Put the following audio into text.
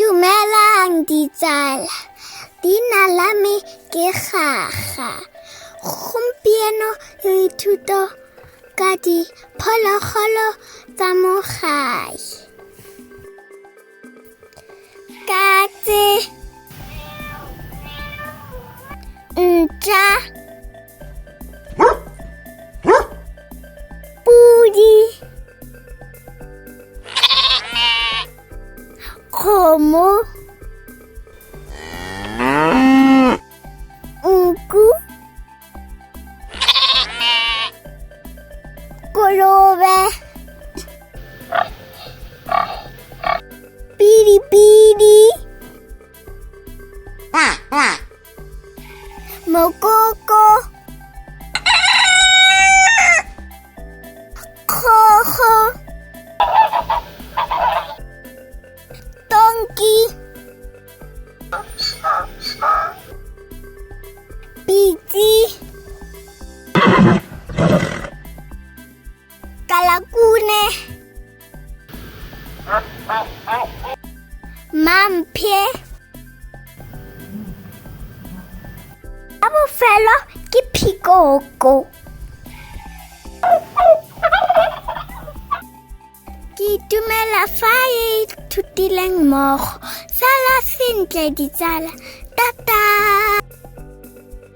Dumelang ditsala, leina la me ke Gaga. Gompieno re ithuta ka diphologolo tsa mo gae. Katse, ntša, podi, kgomo, nku, kolobe, pidipidi, mokoko, kgogo, tonki, pitse, kalakune, mamphe. La bofelo ke phikoko. Ke itumela fa e ithutileng mmogo. Sala sentle ditsala.